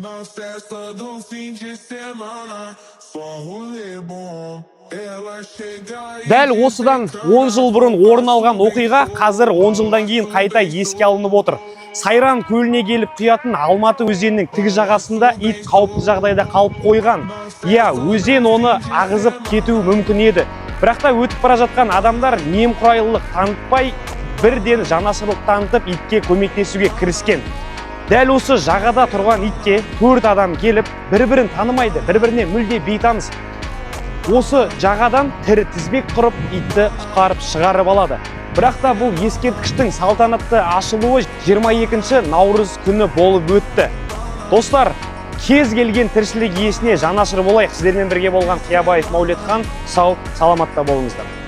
Na festa do fim de semana, só rolê bom. Ela chega e Дәл осыдан 10 жыл бұрын орын алған оқиға қазір 10 жылдан кейін қайта еске алынып отыр. Сайран көліне келіп құятын Алматы өзенінің тік жағасында ит қауіпті жағдайда қалып қойған. Иә, өзен оны ағызып кетуі мүмкін еді. Бірақ та өтіп бара жатқан адамдар немқұрайлылық танытпай, бірден жанашырлық танытып, итке көмектесуге кіріскен. Дәл осы жағада тұрған итке төрт адам келіп, бір-бірін танымайды, бір-біріне мүлде бейтаныс. Осы жағадан тірі тізбек құрып, итті құтқарып шығарып алады. Бірақ та бұл ескерткіштің салтанатты ашылуы 22 наурыз күні болып өтті. Достар, кез келген тіршілік иесіне жанашыр болайық. Сіздермен бірге болған Қиябаев Мәулетхан. Сау саламатта болыңыздар.